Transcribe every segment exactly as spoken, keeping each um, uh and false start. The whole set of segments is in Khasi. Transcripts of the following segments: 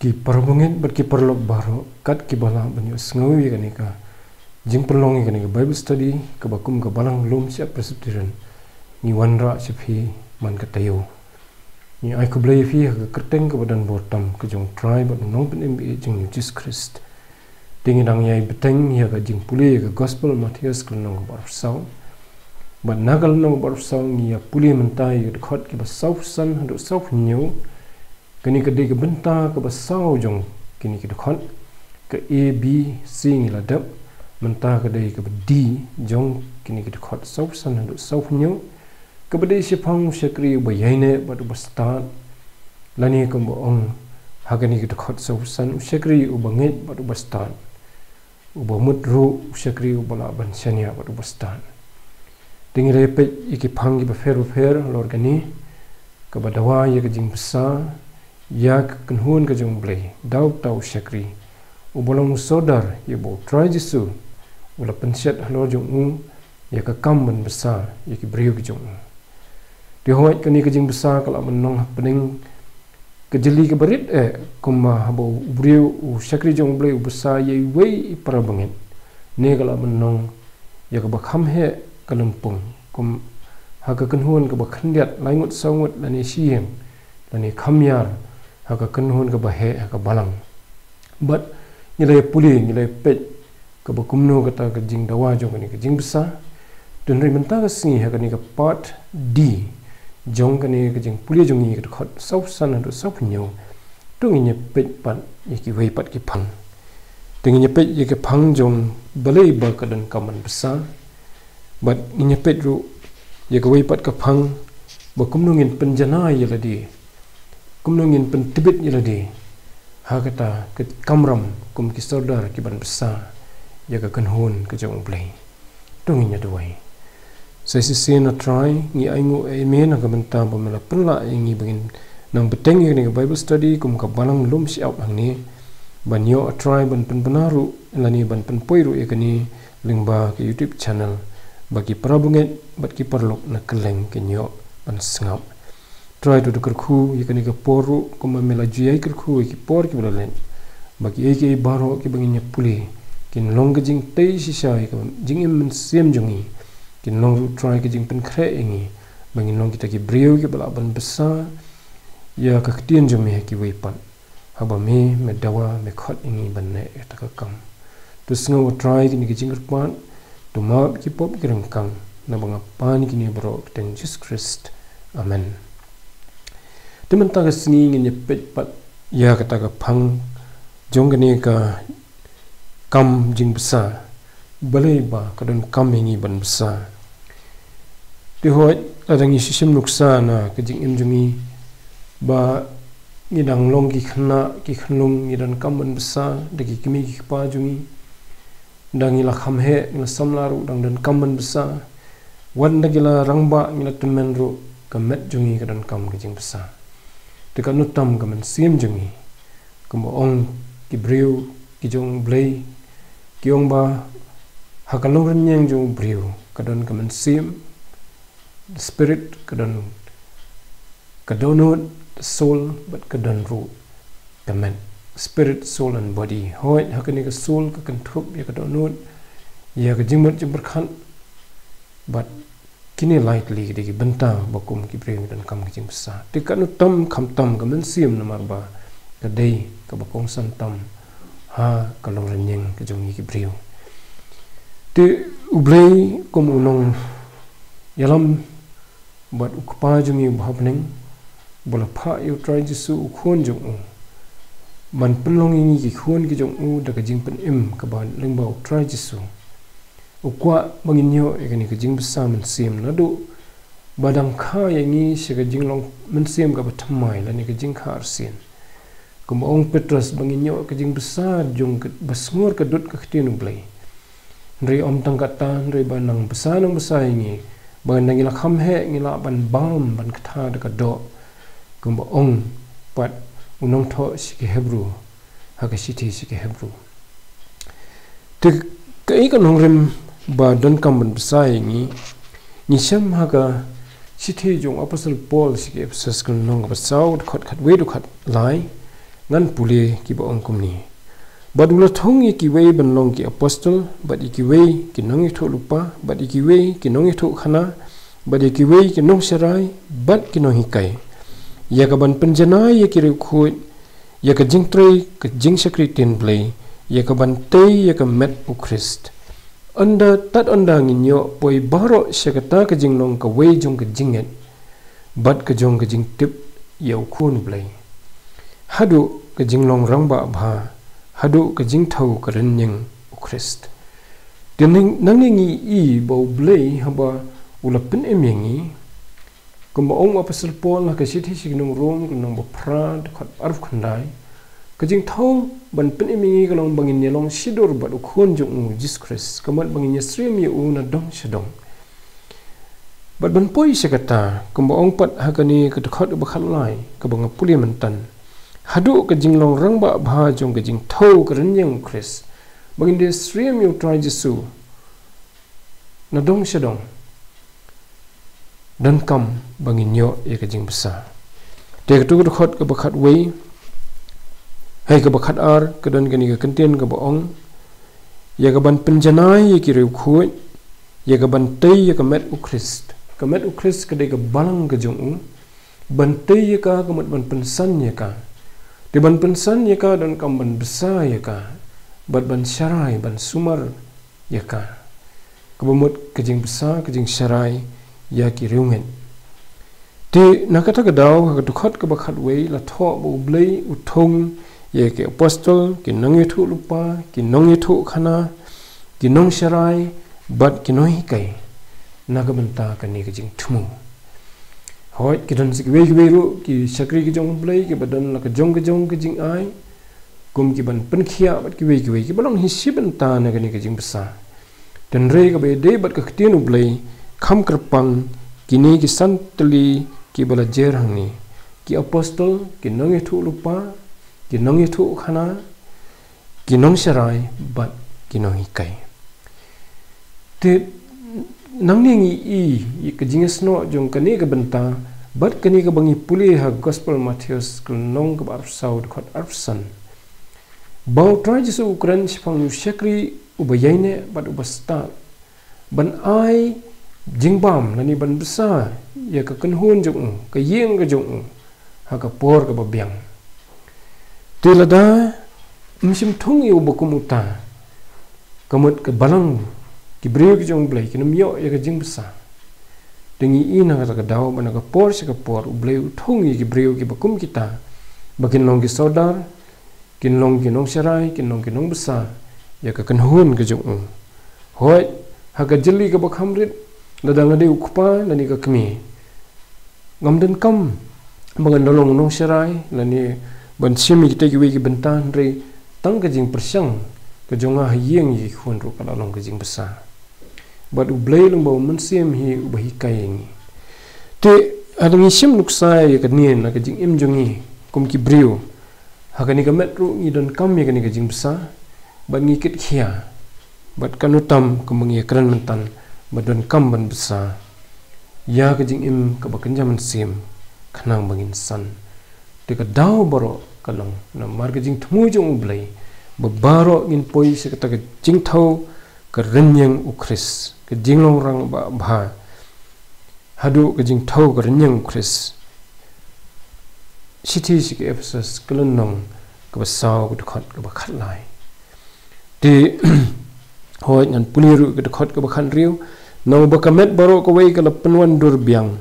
Ki parabangeit bad ki paralok baroh, kat kiba lah ban ïohsngew ïa kane ka jingpynlong ïa kane ka Bible study kaba kum ka Balang Lum Shyiap Presbyterian, ngi wanrah sha phi man ka taïew. Ngi ai khublei ïa phi ha ka kyrteng kaba don bor tam ka jong U Trai bad U Nongpynim ba ïeit jong ngi U Jisu Khrist. Te ngi dang ïai bteng ïa ka jingpule ïa ka Gospel Mathaios ka lynnong kaba arphew saw. Bad na ka lynnong kaba arphew saw ngi ïa pule mynta ïa ka dkhot kaba sawphew san haduh sawphew hynñiew. Kane ka dei ka bynta kaba saw jong kine ki dkhot. Ka A, B, C ngi la dep. Mynta ka dei kaba D jong kine ki dkhot sawphew san haduh sawphew hynñiew. Kaba dei shaphang u shakri uba ïaineh bad uba stad. Lane kumba ong ha kane ka dkhot sawphew san, u shakri uba ngeit bad uba stad. Uba mut ruh u shakri uba lah ban shaniah bad uba stad. Te ngi la peit ïa ki phang kiba pher bapher halor kane, kaba dawa ïa ka jingbsa ïa ka kynhun ka jong U Blei da uta u shakri uba long u sordar ïa uba U Trai Jisu u la pynshet halor jong u ïa ka kam ban bsa ïa ki briew ki jong u. Te hooid, kane ka jingbsa ka lah ban long hapdeng ka jylli kaba rit eh, kumba haba u briew, u shakri jong U Blei u bsa ïa iwei i parabangeit, ne ka lah ban long ïa kaba kham heh ka lympung, kum ha ka kynhun kaba khyndiat, lai ngut saw ngut lane shi ïing, lane kham ïar ha ka kynhun kaba heh ha ka balang. Bad ngi la ïa pule, ngi la ïa peit kaba kumno kata ka jingdawa jong kane ka jingbsa. Te hynrei mynta ka sngi ha kane ka part D jong kane ka jingpule jong ngi, ka dkhot sawphew san haduh sawphew hynñiew, to ngin ïa peit pat ïa kiwei pat ki phang. Te ngin ïa peit ïa ki phang jong balei ba ka donkam ban bsa. Bad ngin ïa peit ruh ïa kawei pat ka phang ba kumno ngin pynjanai ïa lade, kumno ngin pyntbit ïa lade ha kata ka kamram kum ki sordar ki ban bsa ïa ka kynhun ka jong U Blei. To ngin ïa duwai. Sa shisien, A Trai, ngi ainguh ïa Me na ka bynta ba Me la pynlah ïa ngi ba ngin nang bteng ïa kane ka Bible study kum ka Balang Lum Shyiap hangne, ban ïoh, A Trai, ban pynbna ruh lane ban pynpoi ruh ïa kane lyngba ka YouTube channel, ba ki parabangeit bad ki paralok na kylleng kin ïoh ban sngap. Trai, to da kyrkhu ïa kane ka por ruh kumba Me la ju ïai kyrkhu ïa ki por kiba la leit, ba kiei kiei baroh kiba ngin ïa pule kin long ka jingtei shisha ïa ka jingim mynsiem jong ngi, kin long ruh, Trai, ka jingpynkhreh ïa ngi ba ngin long kita ki briew kiba lah ban bsa ïa ka ktien jong Me ha kiwei pat. Haba Me, Me dawa, Me khot ïa ngi ban leh ïa kata ka kam. To sngew, A Trai, kine ki jingkyrpad, to map ki pop ki ryngkang, naba nga pan kine baroh ha ka kyrteng Jisu Khrist. Amen. Te mynta ka sngi ngin ïa peit pat ïa kata ka phang jong kane ka kam jingbsa. Balei ba ka donkam ïa ngi ban bsa? Te hooid, lada ngi shu shim nuksa na ka jingim jong ngi, ba ngi dang long ki khynnah ki khynlung, ngi donkam ban bsa da ki kmie ki kpa jong ngi. Da ngi la kham heh, ngi la samla ruh, dang donkam ban bsa. Wat da ngi la rangbah, ngi la tymmen ruh, ka met jong ngi ka donkam ka jingbsa. Te katno tam ka mynsiem jong ngi, kumba ong ki briew ki jong U Blei, ki ong ba ha ka longrynïeng jong u briew ka don ka mynsiem, the spirit, ka don ka dohnud, the soul, bad ka don ruh ka met, spirit, soul and body. Hooid, ha kane ka soul ka kynthup ïa ka dohnud, ïa ka jingmut jingpyrkhat, bad kine lai tylli ki dei ki bynta ba kum ki briew ngi donkam ka jingbsa. Te katno tam khamtam ka mynsiem, namar ba ka dei kaba kongsan tam ha ka longrynïeng ka jong ngi ki briew. Te U Blei kum u nongïalam bad u Kpa jong ngi uba ha bneng, ba la phah ïa U Trai Jisu u Khun jong u ban pynlong ïa ngi ki khun ki jong u da ka jingpynim kaba lyngba U Trai Jisu, u kwah ba ngin ïoh ïa kane ka jingbsa mynsiem naduh ba dang kha ïa ngi sha ka jinglong mynsiem kaba thymmai lane ka jingkha arsien. Kumba ong Petros, ba ngin ïoh ka jingbsa jong ka, ba sngur ka dud ka ktien U Blei. Hynrei ym tang kata, hynrei ba nang bsa nang bsa ïa ngi, ba nang ngi la kham heh ngi lah ban bam ban kta da ka doh, kumba ong pat u nongthoh sha ki Hebru ha ka shithi sha ki Hebru. Te kaei ka nongrim ba donkam ban bsa ïa ngi? Ngi shem ha ka shithi jong u Apostol Paul sha ki Ephesus ka lynnong kaba saw, dkhot khatwei, dkhot lai, Ngan pule kiba ong kumne: Bad u la thung ïa kiwei ban long ki apostol, bad ïa kiwei ki nongïathuhlypa, bad ïa kiwei ki nongïathuhkhana, bad ïa kiwei ki nongsharai bad ki nonghikai, ïa ka ban pynjanai ïa ki riewkhuid, ïa ka jingtrei ka jingshakri ktien Blei, ïa ka ban tei ïa ka met u Khrist. Ynda tad ynda ngin ïoh poi baroh sha kata ka jinglong kawei jong ka jingngeit bad ka jong ka jingtip ïa u Khun Blei, haduh ka jinglong rangbah bha, haduh ka jingthew ka rynïeng u Khrist. Te nang, nangne ngi i ba U Blei haba u la pynim ïa ngi, kumba ong u Apostol Paul ha ka shithi sha ki nong Rom, ka lynnong ba phra, dkhot arphew khyndai, ka jingthew ban pynim ïa ngi ka long ba ngin ïalong shidur bad u Khun jong u, Jisu Khrist, ka mut ba ngin ïasyriem ïa u na dong sha dong. Bad ban poi sha kata, kumba ong pat ha kane ka dkhot kaba khatlai kaba nga pule myntan, haduh ka jinglong rangbah bha jong ka jingthew ka rynïeng u Khrist, ba ngin da syriem ïa u Trai Jisu na dong sha dong, donkam ba ngin ïoh ïa ka jingbsa. Te kato ka dkhot kaba khatwei, hei, kaba khatar, ka don kane ka kyntien kaba ong: ïa ka ban pynjanai ïa ki riewkhuid, ïa ka ban tei ïa ka met u Khrist. Ka met u Khrist ka dei ka balang ka jong u. Ban tei ïa ka ka mut ban pynsan ïa ka. Te ban pynsan ïa ka donkam ban bsa ïa ka, bad ban sharai, ban sumar ïa ka, kaba mut ka jingbsa, ka jingsharai ïa ki riewngeit. Te na kata ka daw, ha ka dkhot kaba khatwei, la thoh ba U Blei u thung ïa ki apostol, ki nongïathuhlypa, ki nongïathuhkhana, ki nongsharai bad ki nonghikai na ka bynta kane ka jingthmu. Hooid, ki don sa kiwei kiwei ruh ki shakri ki jong U Blei kiba don la ka jong ka jong ka jingai, kum ki ban pynkhiah bad kiwei kiwei kiba long hi shi bynta na kane ka jingbsa. Hynrei kaba ïadei bad ka ktien U Blei, kham kyrpang, kine ki san tylli kiba la jer hangne: ki apostol, ki nongïathuhlypa, ki nongïathuhkhana, ki nongsharai bad ki nonghikai. Te nangne ngi i ïa ka jingïasnoh jong kane ka bynta bad kane kaba ngi pule ha Gospel Mathaios, ka lynnong kaba arphew saw, dkhot arphew san, ba U Trai Jisu u kren shaphang u shakri uba ïaineh bad uba stad ban ai jingbam lane ban bsa ïa ka kynhun jong u, ka ïing ka jong u, ha ka por kaba biang. Te lada ym shym thung ïa uba kum uta, ka mut ka balang, ki briew ki jong U Blei kin ym ïoh ïa ka jingbsa. Te ngi i na kata ka daw ba na ka por sha ka por U Blei u thung ïa ki briew kiba kum kita, ba kin long ki sordar, kin long ki nongsharai, kin long ki nongbsa ïa ka kynhun ka jong u. Hooid, ha ka jylli kaba kham rit, lada nga dei u kpa lane ka kmie, ngam donkam ba ngan da long nongsharai lane ban shim ïa kita kiwei ki bynta, hynrei tang ka jingpyrshang ka jong nga ha ïing ïa ki khun ruh ka la long ka jingbsa. Bad U Blei long ba U Mynsiem hi uba hikai ïa ngi. Te haba ngi shim nuksa ïa kane na ka jingim jong ngi kum ki briew, ha kane ka met ruh ngi donkam ïa kane ka jingbsa, bad ngi kitkhia, bad kano tam kumba ngi ïakren myntan, ba donkam ban bsa ïa ka jingim kaba kynja mynsiem, khnang ba ngin san. Te ka daw baroh ka long namar ka jingthmu jong U Blei, ba baroh ngin poi sha kata ka jingthew ka rynïeng u Khrist, ka jinglong rangbah bha haduh ka jingthew ka rynïeng u Khrist. Shithi sha ki Ephesos, ka lynnong kaba saw, ka dkhot kaba khatlai. Te hooid, ngan pule ruh ka dkhot kaba khathynriew: Na uba ka met baroh kawei ka la pynwandur biang,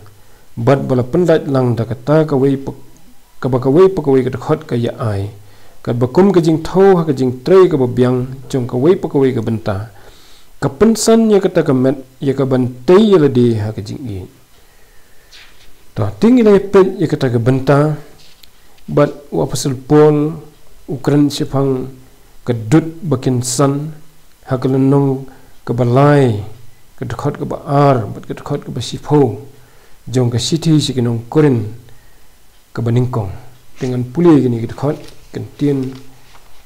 bad ba la pynlait lang da kata kawei pa, kaba kawei pa kawei ka dkhot ka ïa ai, katba kum ka jingthew ha ka jingtrei kaba biang jong kawei pa kawei ka bynta, ka pynsan ïa kata ka met ïa ka ban tei ïa lade ha ka jingïeit. To, te ngi la peit ïa kata ka bynta, bad u Apostol Paul u kren shaphang ka dud ba kin san, ha ka lynnong kaba lai, ka dkhot kaba ar bad ka dkhot kaba shiphew jong ka shithi sha ki nong Korinth kaba nyngkong. Te ngan pule kine ki dkhot, kyntien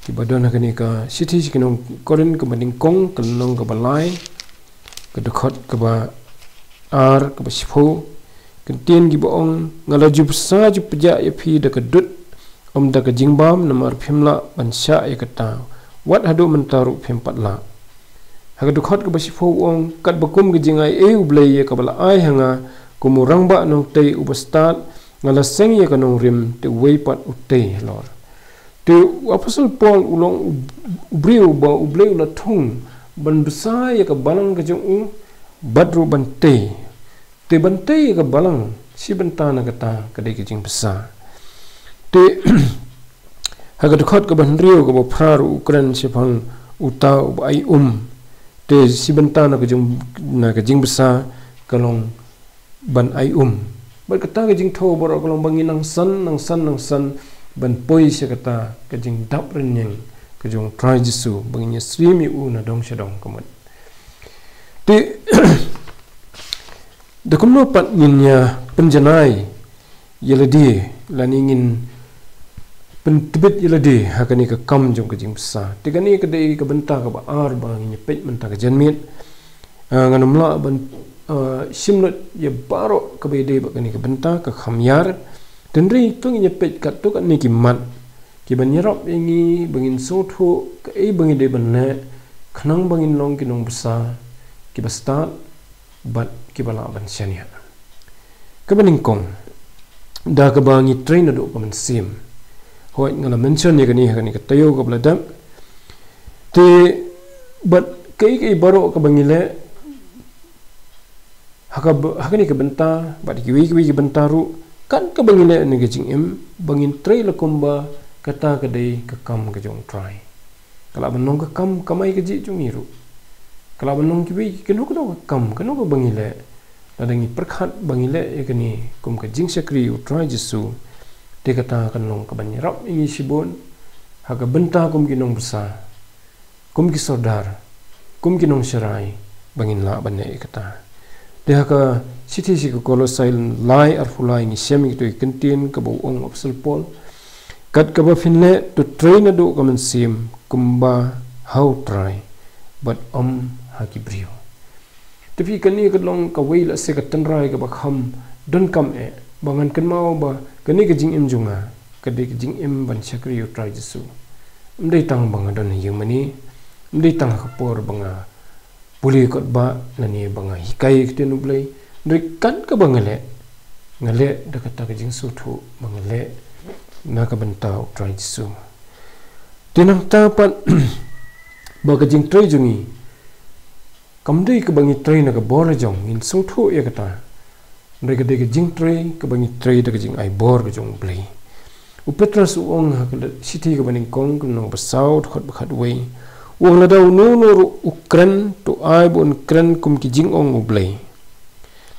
kiba don ha kane ka shithi sha ki nong Korinth kaba nyngkong, ka lynnong kaba lai, ka dkhot kaba ar, kaba shiphew. Kyntien kiba ong: Nga la ju bsa ju pjah ïa phi da ka dud, ym da ka jingbam, namar phim lah ban shah ïa kata, wat haduh mynta ruh phim pat lah. Ha ka dkhot kaba shiphew u ong, katba kum ka jingaiei U Blei ïa kaba la ai ha nga, kum u rangbah nongtei uba stad, nga la seng ïa ka nongrim, te uwei pat u tei halor. Te u Apostol Paul u long u, u briew ba U Blei u la thung ban bsa ïa ka balang ka jong u, bad ruh ban tei. Te ban tei ïa ka balang, shi bynta na kata ka dei ka jingbsa. Te ha ka dkhot kaba hynriew, kaba phra ruh u kren shaphang uta uba ai um. Te shi bynta na ka jing, na ka jingbsa ka long ban ai um. Bad kata ka jingthew baroh ka long ba ngin nang san, nang san, nang san ban poi sha kata ka jingdap rynïeng ka jong u Trai Jisu, ba ngin ïasyriem ïa u na dong sha dong ka mut. Te da kumno pat ngin ïa pynjanai ïa lade, lane ngin pyntbit ïa lade ha kane ka kam jong ka jingbsa? Te kane ka dei ka bynta kaba ar ba ngin ïa peit mynta ka janmiet. Ah, ngan ym lah ban, ah, shim lut ïa baroh kaba ïadei bad kane ka bynta, ka kham ïar. Hynrei to ngin ïa peit katto katne ki mat kiban ïarap ïa ngi ba ngin sngewthuh kaei ba ngi dei ban leh, khnang ba ngin long ki nongbsa kiba stad bad kiba lah ban shaniah. Kaba nyngkong, da kaba ngi trei naduh ka mynsiem. Hooid, nga la mention ïa kane ha kane ka taïew kaba la dep. Te bad kaei kaei baroh kaba ngi leh, ha ka, ha kane ka bynta bad kiwei kiwei ki bynta ruh, kat kaba ngi leh ha kane ka jingim, ba ngin trei la kumba kata ka dei ka kam ka jong u Trai. Ka lah ban long ka kam kamai kajih jong ngi ruh. Ka lah ban long kiwei, kano kano ka kam, kano kaba ngi leh, lada ngi pyrkhat ba ngi leh ïa kane kum ka jingshakri ïa u Trai Jisu, te kata kan long kaban ïarap ïa ngi shibun ha ka bynta kum ki nongbsa, kum ki sordar, kum ki nongsharai, ba ngin lah ban leh ïa kata. Te ha ka shithi sha ki Kolossai lai arphew lai ngi shem ïa kito ki kyntien kaba u ong u Apostol Paul: Kat kaba phin leh, to trei naduh ka mynsiem kumba ha u Trai, bad ym ha ki briew. Te phi, kane ka long kawei lehse ka tynrai kaba kham donkam eh, ba ngan kynmaw ba kane ka jingim jong nga ka dei ka jingim ban shakri ïa u Trai Jisu. Ym dei tang ba nga don ha ïing mane, ym dei tang ha ka por ba nga pule kot ba, lane ba nga hikai ïa ka ktien U Blei, hynrei kat kaba nga leh, nga leh da kata ka jingsngewthuh ba nga leh na ka bynta u Trai Jisu. Te nangta pat, ba ka jingtrei jong ngi kam dei kaba ngi trei na ka bor la jong, ngin sngewthuh ïa kata. Hynrei ka dei ka jingtrei kaba ngi trei da ka jingai bor ka jong U Blei. U Petros u ong ha ka shithi kaba nyngkong, ka lynnong ba saw, dkhot ba khatwei, u ong: Lada uno uno ruh u kren, to ai ba un kren kum ki jingong U Blei.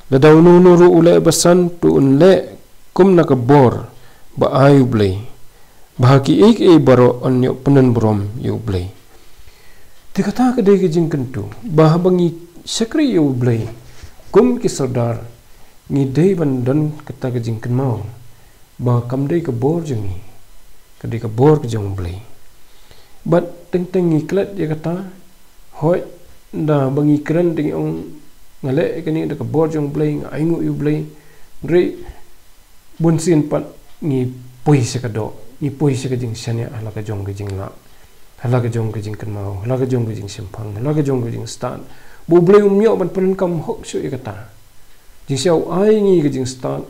Lada uno uno ruh u leh basan, to un leh kum na ka bor ba ai U Blei, ba ha kiei kiei baroh yn ïoh pyndon burom ïa U Blei. Te kata ka dei ka jingkyntu, ba haba ngi shakri ïa U Blei kum ki sordar, ngi dei ban don kata ka jingkynmaw ba kam dei ka bor jong ngi, ka dei ka bor ka jong U Blei. Bad teng teng ngi klet ïa kata, hooid, da ba ngi kren te ngi ong, nga leh ïa kane da ka bor jong U Blei, nga ainguh ïa U Blei. Hynrei bunsien pat ngi poi sha ka doh, ngi poi sha ka jingshaniah ha la ka jong ka jinglah, ha la ka jong ka jingkynmaw, ha la ka jong ka jingshemphang, ha la ka jong ka jingstad, ba U Blei um ïoh ban pyndonkam hok shuh ïa kata. Jingshisha u ai ngi ka jingstad,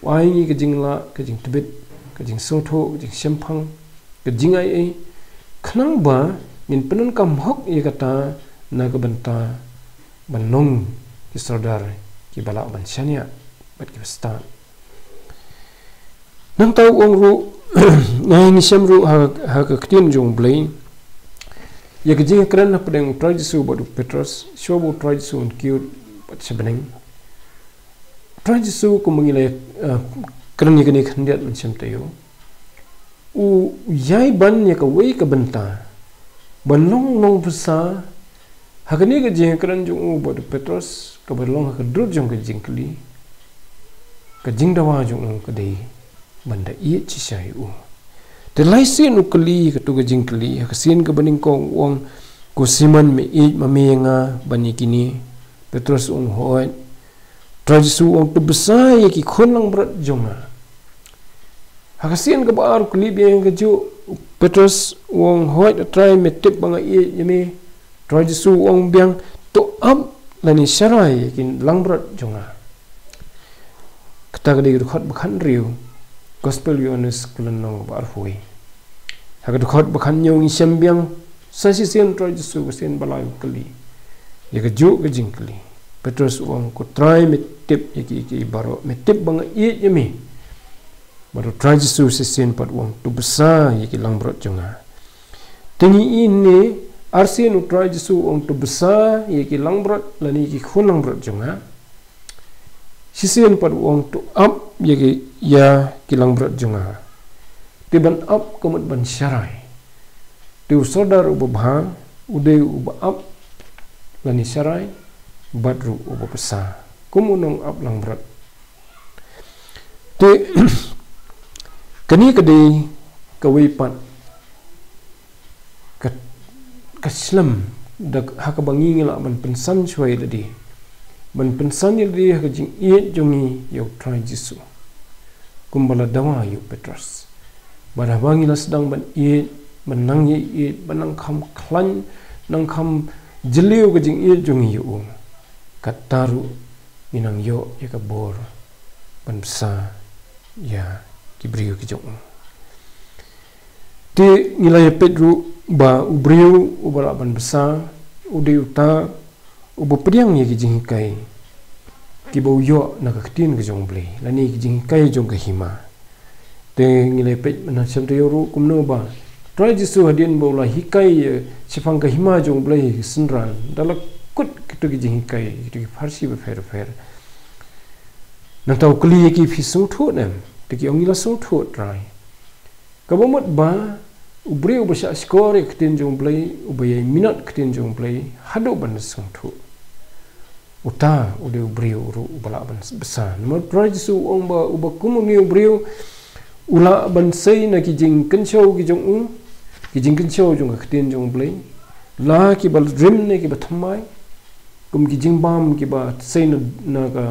u ai ngi ka jinglah, ka jingtbit, ka jingsngewthuh, ka jingshemphang, ka jingaiei, khnang ba ngin pyndonkam hok ïa kata na ka bynta ban long ki sordar kiba lah ban shaniah bad kiba stad. Nangta u ong ruh, ngi shem ruh ha, ha ka ktien jong U Blei ïa ka jingkren hapdeng u Trai Jisu bad u Petros, shuwa ba u Trai Jisu un kiew bad sha bneng. U Trai Jisu, kumba ngi la, eh, kren ïa kane khyndiat mynshem taïew, u ïai ban ïa kawei ka bynta ban long nongbsa ha kane ka jingkren jong u bad u Petros, kaba long ha ka dur jong ka jingkylli. Ka jingdawa jong u ka dei ban da ïeit shisha ïa u. Te lai sien u kylli kato ka jingkylli, ha ka sien kaba nyngkong u ong, ko Simon, me ïeit ma me ïa nga ban ïa kine? Petros u ong, hooid. Trai Jisu u ong, to bsa ïa ki khun langbrot jong nga. Ha ka sien kaba ar u kylli biang ïa kajuh, u Petros u ong, hooid, ah Trai, me tip ba nga ïeit ïa me. U Trai Jisu u ong biang, to ap lane sharai ïa ki langbrot jong nga. Kata ka dei ka dkhot ba khathynriew, Gospel Ïoannis ka lynnong ba arphew. Ha ka dkhot ba khathynñiew ngi shem biang, sa shisien u Trai Jisu ka sien ba lai u kylli ïa kajuh ka jingkylli. Petros u ong, ko Trai, me tip ïa ki, ïa ki baroh, me tip ba nga ïeit ïa me. Bad u Trai Jisu shisien pat u ong, to bsa ïa ki langbrot jong nga. Te ngi ïohi ne, arsien u Trai Jisu u ong, to bsa ïa ki langbrot lane ïa ki khun langbrot jong nga. Shisien pat u ong, to ap ïa ki, ïa ki langbrot jong nga. Te ban ap ka mut ban sharai. Te u sordar uba bha u dei uba ap lane sharai, bad ruh uba bsa, kum u nongap langbrot. Te kane ka dei kawei pat ka, ka shlem da ha kaba ngi ngi lah ban pynsan shuwa ïa lade, ban pynsan ïa lade ha ka jingïeit jong ngi ïa u Trai Jisu, kumba la dawa ïa u Petros. Bad haba ngi la sdang ban ïeit, ban nang ïeit, ban nang kham khlaiñ, nang kham jylliew ka jingïeit jong ngi ïa u, kata ruh ngi nang ïoh ïa ka bor ban bsa ïa ki briew ki jong u. Te ngi la ïa peit ruh ba u briew uba lah ban bsa u dei uta uba pdiang ïa ki jinghikai kiba u ïoh na ka ktien ka jong u Blei, lane ki jinghikai jong ka hima. Te ngi la ïa peit mynta shem taïew ruh kumno ba u Trai Jisu hadien ba u la hikai, eh, shaphang ka hima jong u Blei ha ki synran, da la kut kito ki jinghikai, kito ki pharshi bapher bapher. Nangta u kylli ïa ki, phi sngewthuh ne em? Te ki ong, ngi la sngewthuh, Trai. Kaba mut ba u briew uba shah shkor ïa ka ktien jong u Blei, uba ïai minot ka ktien jong u Blei haduh ban da sngewthuh, uta u dei u briew ruh uba lah ban bsa. Namar u Trai Jisu u ong ba uba kum une u briew u lah ban sei na ki jingkynshew ki jong u, ki jingkynshew jong ka ktien jong u Blei, la kiba rim ne kiba thymmai, kum ki jingbam kiba sei na, na ka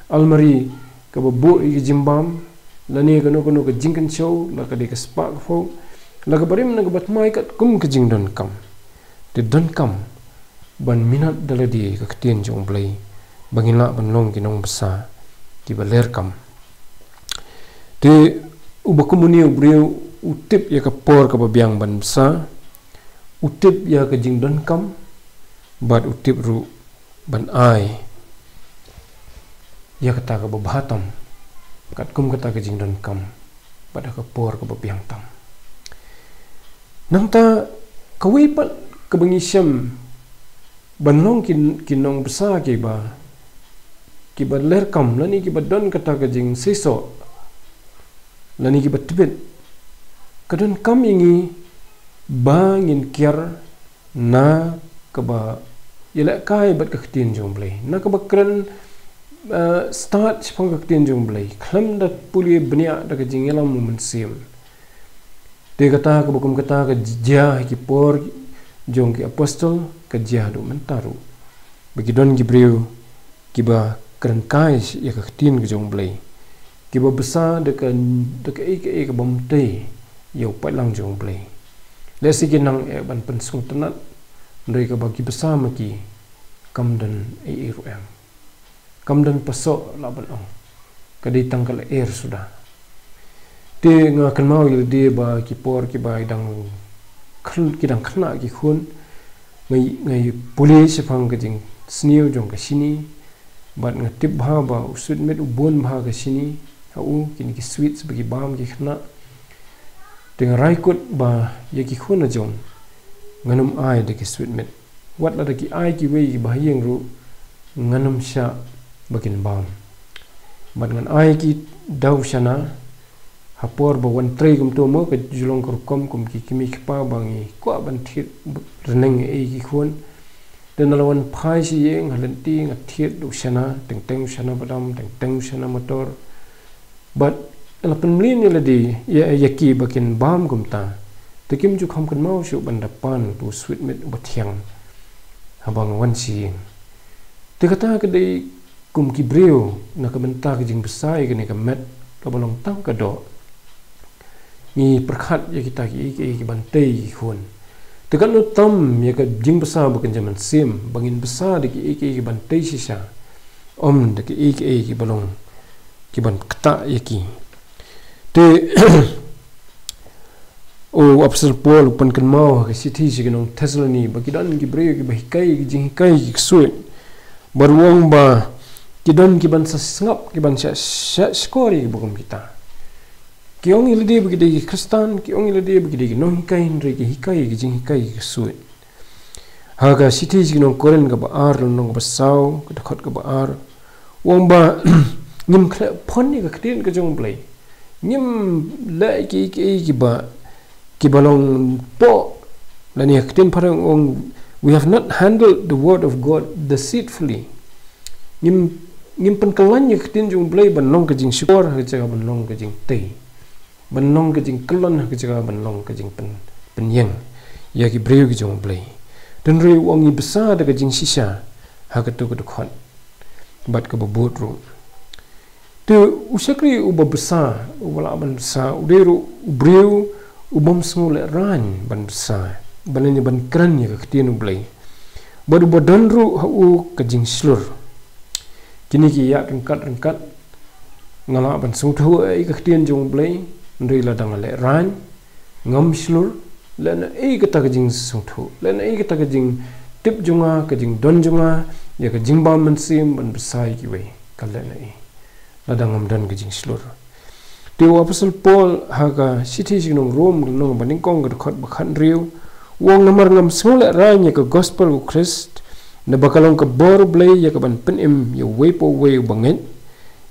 almari kaba buh ïa ki jingbam, lane kano kano ka jingkynshew, la ka dei ka spah ka phew, la kaba rim ne kaba thymmai, katkum ka jingdonkam. Te donkam ban minot da lade ka ktien jong u Blei ba ngin lah ban long ki nongbsa kiba ler kam. Te uba kum une u briew u tip ïa ka por kaba biang ban bsa, u tip ïa ka jingdonkam, bad u tip ruh ban ai ïa kata kaba bha tam, katkum kata ka jingdonkam, bad ha ka por kaba biang tam. Nangta kawei pat kaba ngi shem, ban long ki, ki nongbsa kiba, kiba ler kam, lane kiba don kata ka jingseisoh, lane kiba tbit, ka donkam ïa ngi ba ngin kiar na kaba ïalehkai bad ka ktien jong u Blei, na kaba kren, eh, stad shaphang ka ktien jong u Blei, khlem da pule bniah da ka jingïalam u Mynsiem. Te kata kaba kum kata ka jia ha ki por jong ki apostol, ka jia haduh mynta ruh. Ba ki don ki briew kiba kren kai ïa ka ktien ka jong u Blei, kiba bsa da ka, da kaei kaei ka bym tei ïa u paidlang jong u Blei. Lehse ki nang eh ban pynsngewtynnat, hynrei kaba ki bsa ma ki, kam don ei ei ruh em. Kam don pasoh lah ban ong. Ka dei tang ka lyer suda. Te nga kynmaw ïa lade ba ki por kiba i dang khn-, ki dang khynnah ki khun, nga ï, nga ï pule shaphang ka jingsniew jong ka shini, bad nga tip bha ba u sweet mit u bun bha ka shini ha u, kine ki sweets ba ki bam ki khynnah. Te nga rai kut ba ïa ki khun la jong ngan ym ai da ki sweet mit. Wat lada ki ai kiwei kiba ha ïing ruh, ngan ym shah ba kin bam. Bad ngan ai ki da u shana, ha por ba wan trei kumto mo, ka ju long ka rukom kum ki kmie ki kpa ba ngi kwah ban thied rneng ei ki khun. Te nala wan phai sha ïing, ha lynti nga thied da u shana, teng teng u shana badam, teng teng u shana motor. Bad la pynmlien ïa lade, ïa, ïa ki ba kin bam kumta. Te kim ju kham kynmaw shuh ban da pan uto u sweet mit uba thiang haba nga wan sha ïing. Te kata ka dei kum ki briew na ka bynta ka jingbsa ïa kane ka met kaba long tang ka doh. ngi pyrkhat ïa kita kiei kiei ki ban tei ki khun. Te katno tam ïa ka jingbasa ba kynja mynsiem ba ngin basa da kiei kiei ki ban tei shisha, ym da kiei kiei ki ba long ki ban ktah ïa ki. Te u Apostol Paul u pynkynmaw ha ka shithi sha ki nong Thessaloni ba ki don ki briew ki ba hikai ki jinghikai ki ksuid. Bad u ong ba ki don ki ban sa sngap, ki ban sa, sa skor ïa ki ba kum kita. Ki ong ïa lade ba ki dei ki Khristan, ki ong ïa lade ba ki dei ki nonghikai, hynrei ki hikai ki jinghikai ki ksuid. Ha ka shithi sha ki nong Korinth kaba ar, lynnong kaba saw, ka dkhot kaba ar, u ong ba ngim khleh pon ïa ka ktien ka jong U Blei. Ngim leh ki, ki, ki ba, ki ba long pop. Lane ka ktien phareng u ong, "We have not handled the word of God deceitfully." Ngim, ngim pynkylla ïa ka ktien jong U Blei ban long ka jingshukor, ha ka jaka ban long ka jingtei. Ban long ka jingkyllon, ha ka jaka ban long ka jingpyn, pynïeng ïa ki briew ki jong U Blei. Te hynrei u ong ngi basa da ka jingshisha ha kato ka dkhot bad kaba bud ruh. Te u shakri uba basa, uba lah ban basa, u dei ruh u briew u bym sngew lehraiñ ban basa, ban lane ban kren ïa ka ktien U Blei. Bad uba don ruh ha u ka jingshlur. Kine ki ïa ryngkat ryngkat, nga lah ban sngewthuh ïa ka ktien jong U Blei, hynrei lada nga lehraiñ, ngam shlur, lehnohei kata ka jingsngewthuh, lehnohei kata ka jingtip jong nga, ka jingdon jong nga ïa ka jingbam mynsiem ban bsa ïa kiwei, ka lehnohei lada ngam don ka jingshlur. Te u Apostol Paul ha ka shithi sha ki nong Rom, lynnong ba nyngkong, ka dkhot ba khathynriew, u ong, namar ngam sngew lehraiñ ïa ka gospel u Khrist, naba ka long ka bor U Blei ïa ka ban pynim ïa uwei pa uwei uba ngeit,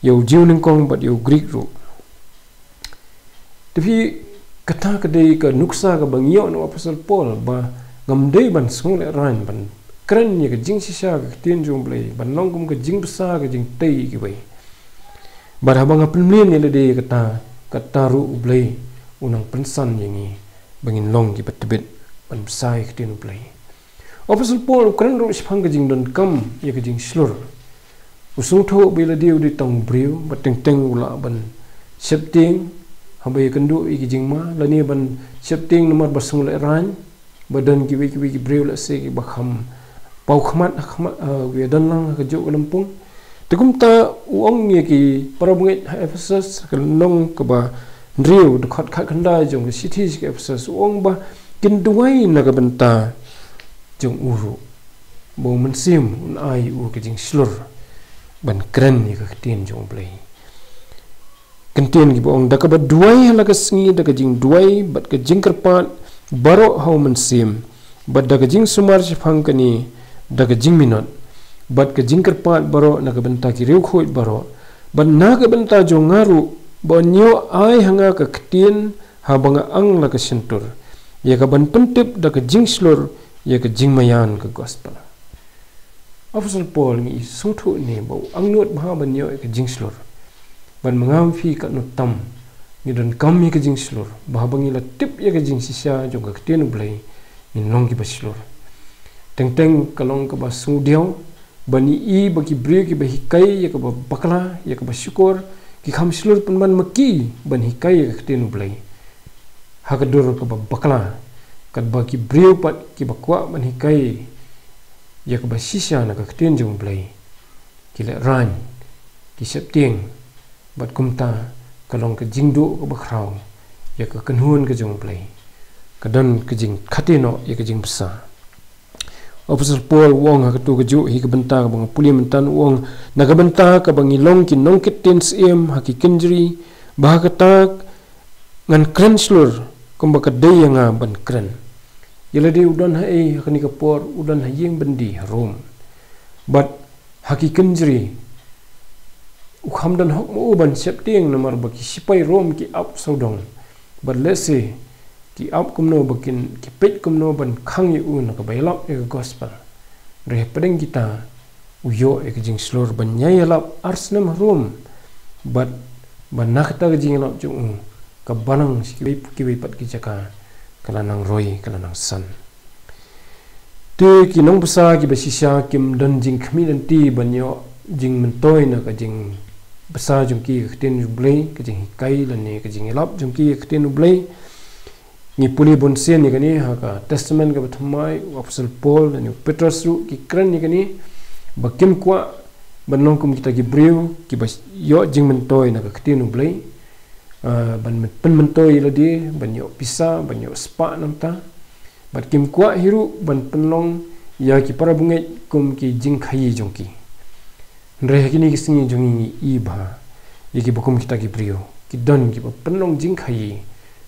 ïa u Jiw nyngkong bad ïa u Grik ruh. Te phi, kata ka dei ka nuksa kaba ngi ïoh na u Apostol Paul, ba ngam dei ban sngew lehraiñ ban kren ïa ka jingshisha ka ktien jong U Blei, ban long kum ka jingbsa ka jingtei ïa kiwei. Bad haba nga pynmlien ïa lade ïa kata, kata ruh U Blei u nang pynsan ïa ngi ba ngin long kiba tbit ban bsa ïa ka ktien U Blei. U Apostol Paul u kren ruh shaphang ka jingdonkam ïa ka jingshlur. U sngewthuh ba ïa lade u dei tang u briew, bad teng teng u lah ban sheptieng haba ïakynduh ïa ki jingma, lane ban sheptieng namar ba sngew lehraiñ, ba don kiwei kiwei ki briew lehse kiba kham paw khmat, khmat, eh, kiba ïadon lang ha kajuh ka lympung. Te kumta u ong ïa ki para bangeit ha Ephesus, ka lynnong kaba hynriew, dkhot khatkhyndai jong ka shithi sha ki Ephesus, u ong ba kin duwai na ka bynta jong u ruh, ba u Mynsiem un ai u ka jingshlur ban kren ïa ka ktien jong U Blei. Kyntien kiba ong, da kaba duwai ha la ka sngi da ka jingduwai bad ka jingkyrpad baroh ha u Mynsiem, bad da ka jingsumar shaphang kane da ka jingminot bad ka jingkyrpad baroh na ka bynta ki riewkhuid baroh, bad na ka bynta jong nga ruh, ba un ïoh ai ha nga ka ktien haba nga ang la ka shyntur, ïa ka ban pyntip da ka jingshlur ïa ka jingmaïan ka gospel. Apostol Paul ngi sngewthuh ne ba u angnud bha ban ïoh ïa ka jingshlur. Bad ma nga ma phi katno tam ngi donkam ïa ka jingshlur, ba haba ngi la tip ïa ka jingshisha jong ka ktien U Blei, ngin long kiba shlur. Teng teng ka long kaba sngewdiaw ban ïohi ba ki briew kiba hikai ïa kaba bakla, ïa kaba shukor, ki kham shlur pynban ma ki ban hikai ïa ka ktien U Blei ha ka dur kaba bakla, katba ki briew pat kiba kwah ban hikai ïa kaba shisha na ka ktien jong U Blei, ki lehraiñ, ki sheptieng, bad kumta ka long ka jingduh kaba khraw ïa ka kynhun ka jong U Blei. Ka don ka jingkhate noh ïa ka jingbsa. Apostol Paul u ong ha kato kajuh hi ka bynta kaba nga pule mynta, u ong, na ka bynta kaba ngi long ki nongkit ktien syiem ha ki kynjri, ba ha kata ngan kren shlur kumba ka dei ïa nga ban kren. Ïa lade u don haei ha kane ka por, u don ha ïing byndi ha Rom. Bad ha ki kynjri u kham don hok ma u ban sheptieng namar ba ki sipai Rom ki ap sawdong. Bad lehse ki ap kumno ba kin, ki peit kumno ban khang ïa u na kaba ïalap ïa ka gospel. Hynrei hapdeng kita u ïoh ïa ka jingshlur ban ïai ïalap ar snem ha Rom. Bad, bad na kata ka jingïalap jong u, ka balang sha kiwei, kiwei pat ki jaka ka la nang roi, ka la nang san. Te ki nongbsa kiba shisha kim don jingkhmih lynti ban ïoh jingmyntoi na ka jingbsa jong ki ïa ka ktien U Blei, ka jinghikai lane ka jingïalap jong ki ïa ka ktien U Blei. Ngi pule bun sien ïa kane ha ka Testament kaba Thymmai, u Apostol Paul lane u Petros ruh ki kren ïa kane, ba kim kwah ban long kum kita ki briew kiba ïoh jingmyntoi na ka ktien U Blei, ah, ban pynmyntoi ïa lade, ban ïoh pisa, ban ïoh spah nangta. Bad kim kwah hi ruh ban pynlong ïa ki para bangeit kum ki jingkhaïi jong ki. Hynrei ha kine ki sngi jong ngi, ngi i ba ïa kiba kum kita ki briew ki don kiba pynlong jingkhaïi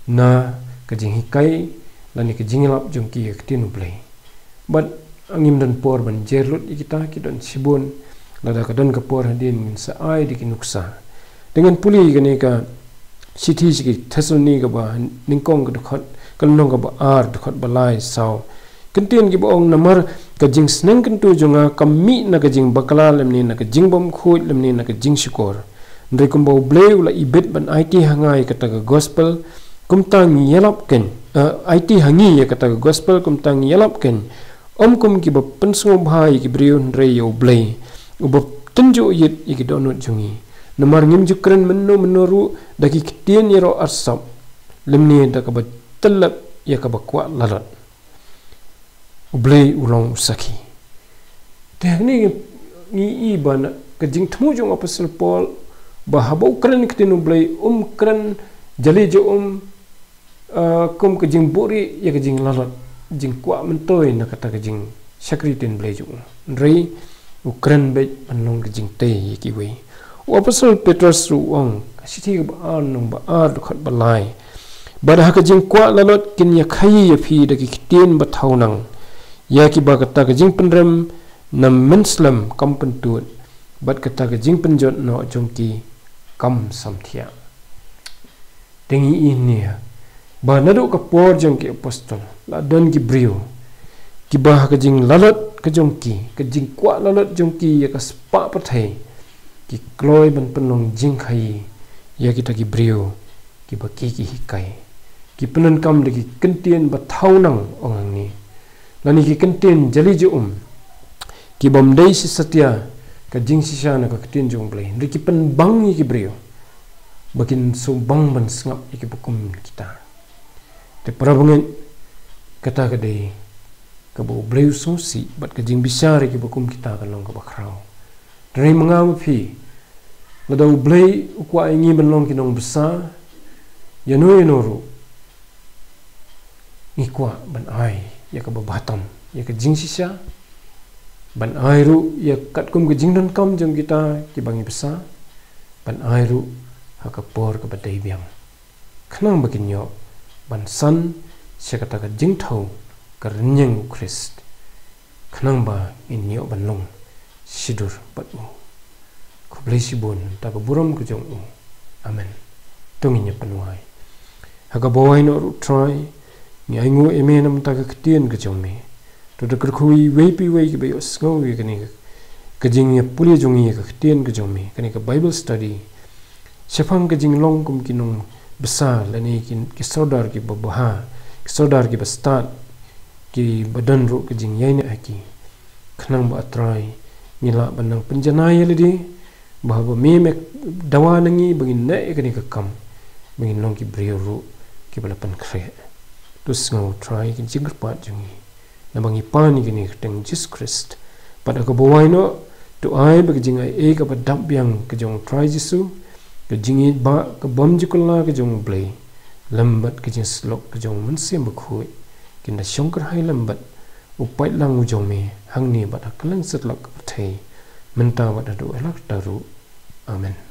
na ka jinghikai lane ka jingïalap jong ki ïa ka ktien U Blei. Bad ngim don por ban jer lut ïa kita, ki don shibun. Lada ka don ka por hadien ngin sa ai da ki nuksa. Te ngan pule ïa kane ka shithi sha ki Thessaloni kaba nyngkong, ka dkhot, ka lynnong kaba ar, dkhot ba lai, saw. Kyntien kiba ong, namar ka jingsneng kyntu jong nga kam mih na ka jingbakla lymne na ka jingbymkhuid lymne na ka jingshukor. Hynrei kumba U Blei u la ibit ban aiti ha nga ïa kata ka gospel, kumta ngi ïalap kein, eh, aiti ha ngi ïa kata ka gospel, kumta ngi ïalap kein, ym kum kiba pynsngewbha ïa ki briew hynrei ïa U Blei, uba tynjuh ïit ïa ki dohnud jong ngi. Namar ngim ju kren mynno mynno ruh da ki ktien ïaroh arsap, lymne da kaba tyllep ïa kaba kwah lalot. U Blei u long u sakhi. Te hangne ngi i ba na ka jingthmu jong u Apostol Paul, ba haba u kren ktien U Blei, um kren jali jong um, ah, kum ka jingbuhrieh ïa ka jinglalot, jingkwah myntoi na kata ka jingshakri ktien Blei jong u. Hynrei u kren beit ban long ka jingtei ïa kiwei. U Apostol Petros ruh u ong, ka shithi kaba ar, lynnong ba ar, dkhot ba lai. Bad ha ka jingkwah lalot kin ïa khaïi ïa phi da ki ktien ba thaw nang, ïa kiba kata ka jingpynrem na mynslem kam pyntud, bad kata ka jingpynjot noh jong ki kam samthiah. Te ngi i hangne ba naduh ka por jong ki apostol la don ki briew kiba ha ka jinglalot ka jong ki, ka jingkwah lalot jong ki ïa ka spah pyrthei, ki kloi ban pynlong jingkhaïi ïa kita ki briew kiba ki, ki hikai. Ki pyndonkam da ki kyntien ba thaw nang, ong hangne, lane ki kyntien jali jong um, ki bym dei shisha satia ka jingshisha na ka ktien jong U Blei, hynrei ki pynbang ïa ki briew ba kin sngewbang ban sngap ïa kiba kum kita. Te para bangeit, kata ka dei kaba U Blei u sngewsih, bad ka jingbishar ïa kiba kum kita ka long kaba khraw. Hynrei ma nga ma phi, lada U Blei u kwah ïa ngi ban long ki nongbsa, ïano ïano ruh ngi kwah ban ai ïa kaba bha tam, ïa ka jingshisha, ban ai ruh ïa katkum ka jingdonkam jong kita kiba ngi bsa, ban ai ruh ha ka por kaba dei biang, khnang ba kin ïoh ban san sha kata ka jingthaw ka rynïeng U Khrist, khnang ba ngin ïoh ban long shidur bad u. Khublei shibun, ta ka burom ka jong u. Amen. To ngin ïa pynwai. Ha kaba wai noh ruh Trai, ngi ainguh ïa me namar ta ka ktien ka jong me. To da kyrkhu ïa iwei pa iwei kiba ïohsngew ïa kane ka jingïapule jong ngi ïa ka ktien ka jong me, kane ka Bible study, shaphang ka jinglong kum ki nongbsa lane ki, ki sordar kiba bha, ki sordar kiba stad, kiba don ruh ka jingïaineh ha ki. Khnang ba A Trai, ngi lah ban nang pynjanai ïa lade, ba haba me, me dawa na ngi ba ngin neh ïa kane ka kam, ba ngin long ki briew ruh kiba la pynkhreh. To sngew Trai ka jingkyrpad jong ngi, naba ngi pan ïa kane ha ka kyrteng Jisu Khrist. Bad ha kaba wai noh, to ai ba ka jingaiei kaba dap biang ka jong U Trai Jisu, ka jingïeit ba ka bym ju kylla ka jong U Blei, lem bad ka jingsyllok ka jong U Mynsiem Bakhuid, kin da shong kyrhai lem bad u paidlang u jong me, hangne bad ha kylleng satlak ka pyrthei, mynta bad haduh ïa la katta ruh. Amen.